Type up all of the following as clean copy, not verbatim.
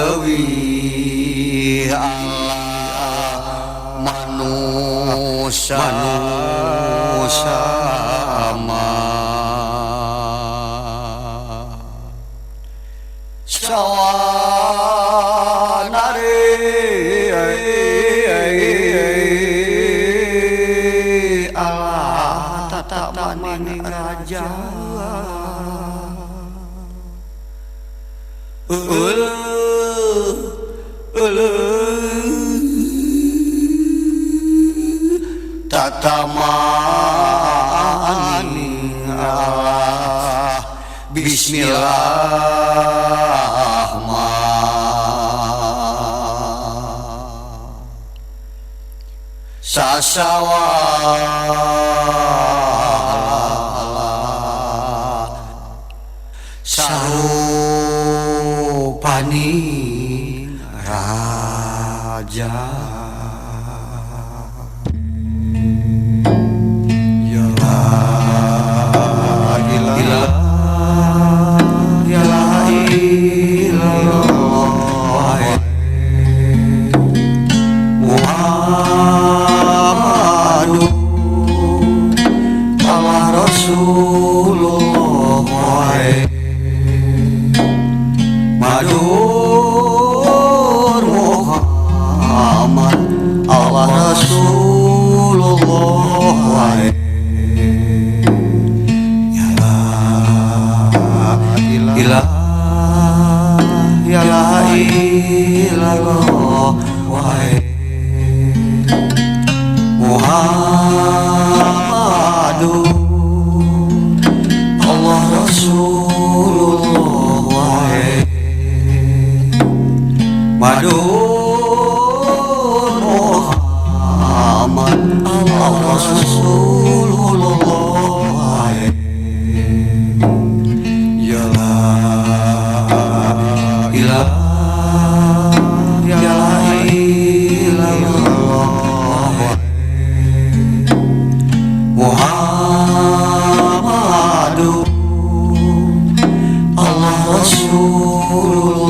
leuwih Allah manusia mah sawanare Allah tata maning raja tata maning Allah bismillah ma sasawa sarupaning raja. Ya la ilaha ya la ilallah Muhammadu Allah Rasulullah Madur Muhammad Allah Rasulullah ya la ilaha ya la ilallah Muhammadu Allah Rasulullah Madur Muhammad Allah Rasulullah ya la ilaha ya la ilallah Muhammadu Allah Rasulullah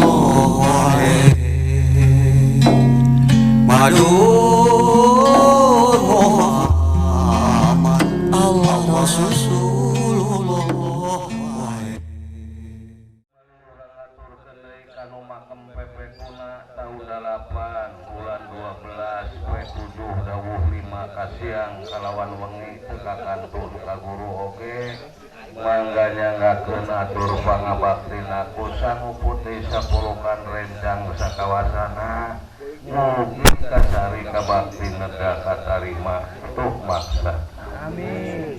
Madur Muhammad Allah Rasulullah. Ngaturkeun deui kanu makem pepekuna tahun 8 bulan 12 poe 7 dawuh 5 kasiang kalawan wengi teu kakantun ka guru oge mangga nyanggakeun atur pangabaktina ku sangu putih sapulukan rencang sakawasana mugi kasari kabakti neda katarima tuh maksa. Amin.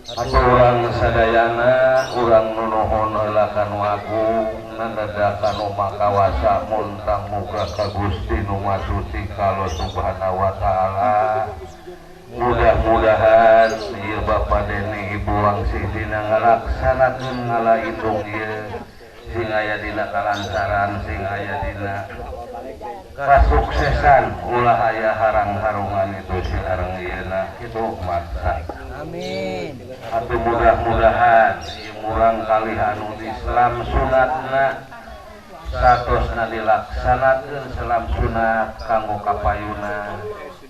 Atuh urang sadayana urang nunuhun heula ka nu agung neda ka nu makawasa muntang muga ka Gusti nu Maha Suci ka Allah Subhanahu wa taala. Mudah-mudahan ieu Bapak Deni Ibu Wangsi dina ngalaksanakeun ngalaidung ieu sing aya dina kalancaran sing aya dina kasuksesan ulah aya harang-harungan itu si areng ieuna kitu maksa. Amin. Atuh mudah-mudahan ieu murang kalih anu Islam sunatna satosna dilaksanakeun selam sunat kanggo kapayuna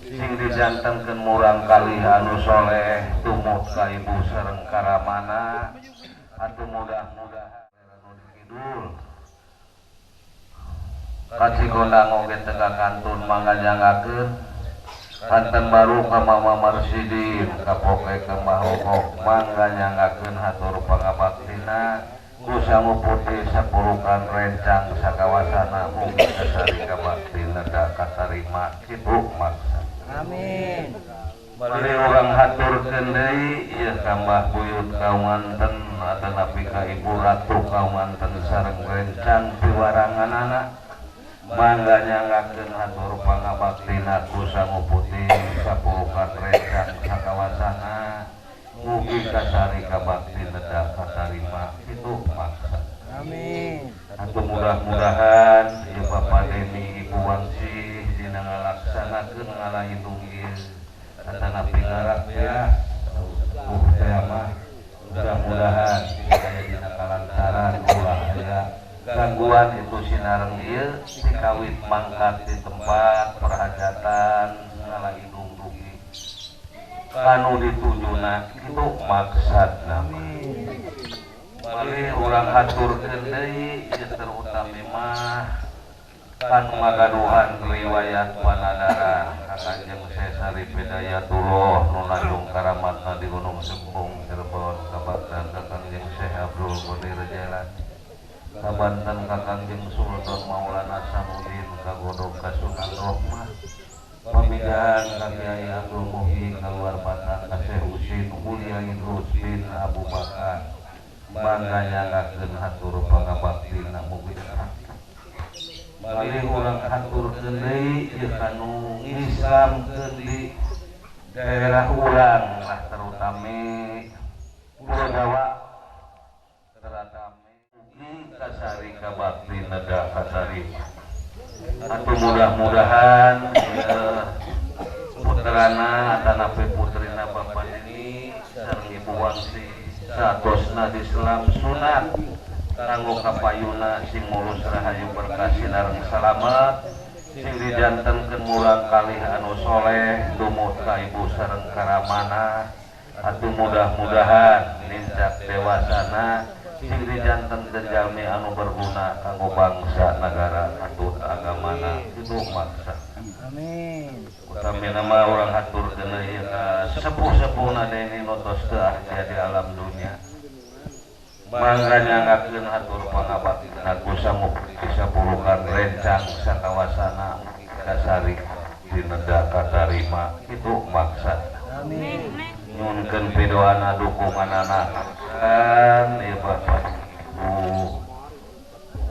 sing dijantenkeun murang kalih anu soleh tumut ka ibu sareng karamana. Atuh mudah-mudahan anu di kidul kaci gondang oge teu kakantun mangga nyanggakeun kanten baru ka Mama Marsidin ka Poke ka Mbah Hokok mangga nyanggakeun hatur pangabaktina ku sangu putih sapulukan rencang sakawasana mugi kasari kabakti neda katarima kitu maksa. Amin. Bali urang haturkeun deui ieu ka Mbah Buyut Kaunganten atanapi ka Ibu Ratu Kaunganten sareng rencang piwaranganana mangga nyanggakeun hatur pangabaktina ku sangu putih sapulukan rencang sakawasana mugi kasari kabakti neda katarima kitu maksa. Amin. Atuh mudah-mudahan ieu Bapak Deni Ibu Wangsi dina ngalaksanakeun ngalaidung ieu atanapi ngarak ya teh mah mudah-mudahan aya dina kalancaran ulah aya gangguan itu sinareng ieu dikawit mangkat di tempat perhajatan ngala hidung dugi kanu ditujuna kitu maksudna. Malih urang haturkeun deui ieu terutami mah kan magaduhan riwayat panadaran ka Kanjeng Syekh Syarif Hidayatullah nu najung karamatna di Gunung Sembung Cirebon kabaktan ka Kanjeng Syekh Abdul Qadir Jailani ka Banten ka Kanjeng Sultan Maulana Samudin kagodog ka Sunan Rohmah pamijahan ka Kiai Abdul Muhyi kaluar Batang ka Syekh Husin Mulia Idrus bin Abu Bakar mangga nyanggakeun hatur pangabaktina mugi. Malih urang haturkeun deui ieu kanu ngislamkeun di daerah urang lah terutami Pulau Jawa terutami ugi kasari kabakti neda katarima. Atuh mudah-mudahan putrana atanapi putrina Bapak ini sareng Ibu Wangsi satosna di Islam sunat kanggo kapayuna sing mulus rahayu berkah sinareng salamet sing dijantenkeun murang kalih anu soleh dumut ka ibu sareng karamana. Atuh mudah-mudahan nincak dewasana sing dijantenkeun jalmi anu berguna kanggo bangsa nagara katut agamana kitu maksa. Amin. Utamina mah urang haturkeun ieu ka sepuh-sepuhna deui nu tos teu aya di alam dunia. Mangga nyanggakeun hatur pangabaktina ku samupi sapurukan rencang sakawasana kasari dineda katarima kitu maksad. Amin. Nyunkeun pidoana dukunganana kan ieu Bapak Ibu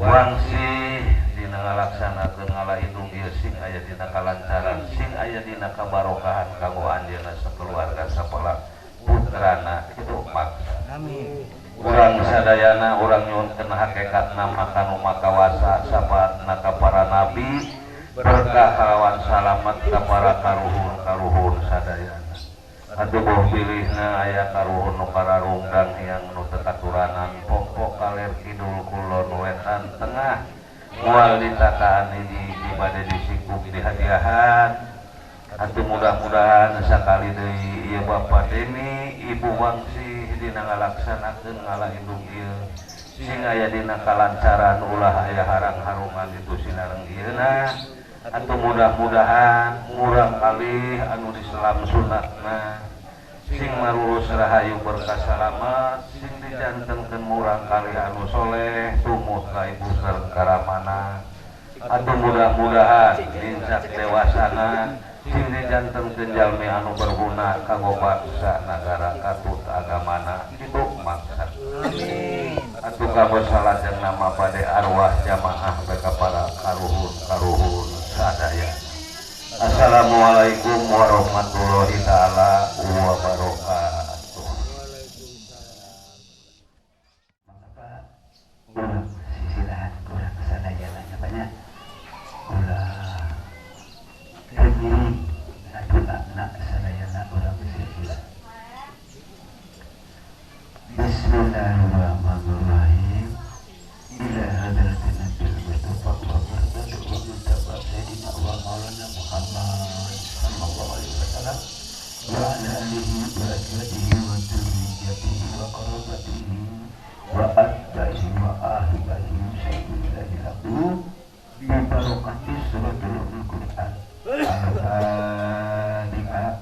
Wangsi dina ngalaksanakeun ngala indung ieu sing aya dina kalancaran sing aya dina kabarokahan kanggo anjeunna sakeluarga sapala putrana kitu maksad. Amin. Urang sadayana urang nyuhunkeun hakikatna maka nu makawasa sapaatna ka para nabi berkah kalawan salamet ka para karuhun-karuhun sadayana. Atuh boh pilihna aya karuhun nu kararungdang hiang nu teu katuranan pongpok kaler kidul kulon wetan tengah moal ditakaan hiji-hiji bade disikup dihadiahan. Atuh mudah-mudahan sakali deui ieu Bapak Deni Ibu Wangsi dina ngalaksanakeun ngala indung ieu sing aya dina kalancaran ulah aya harang-harungan itu sinareng ieuna. Atuh mudah-mudahan murang kalih anu diselam sunatna sing marurus rahayu berkah salamet sing dijantenkeun murang kalih anu soleh tumut ka ibu sareng karamana. Atuh mudah-mudahan nincak dewasana sing dijantenkeun jalmi anu berguna kanggo bangsa nagara katut agamana kitu maksad. Amin. Atuh kanggo salajengna nama bade arwah jamaah beka para karuhun-karuhun sadaya. Assalamualaikum warahmatullahi taala wabarakatuh. Maka urang sisiran urang sadayana banyak ulah teu anak sadayana urang sisiran. Bismillahirrahmanirrahim. Ila hadratin Nabil Mustafa wa barakatuh wa muntafa Sayyidina wa Maulana Muhammad sallallahu alaihi wasallam wa ala alihi wa azwajihi wa dzurriyyatihi wa qarabatihi wa atba'ihi wa ahli baitihi sayyidina lahu bi barakati suratul Qur'an. Al-Fatihah.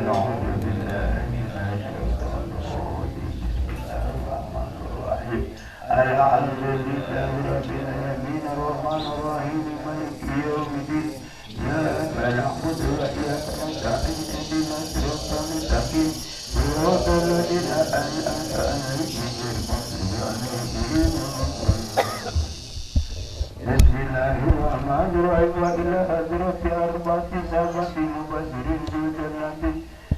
Na'udzu billahi minasyaitonir rajim. Bismillahirrahmanirrahim. Alhamdulillahi rabbil alamin arrahmanir rahim maliki yaumiddin. Iyyaka na'budu wa iyyaka nasta'in ihdinas siratal mustaqim siratal ladzina an'amta 'alaihim ghairil maghdubi 'alaihim waladdallin. Bismillahirrahmanirrahim. Wa ila hadrati arba'ati sahabati mubashirin bil jannati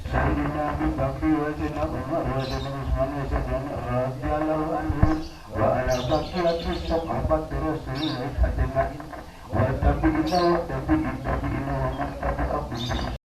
Sayyidina Abi Bakr wa Sayyidina Umar wa Sayyidina Utsman wa Sayyidina radhiyallahu anhu wa ala baqiyati sahabati Rasulillah ajma'in wa tabi'ina wa tabi'in tabi'ina wa man tabi'ahum.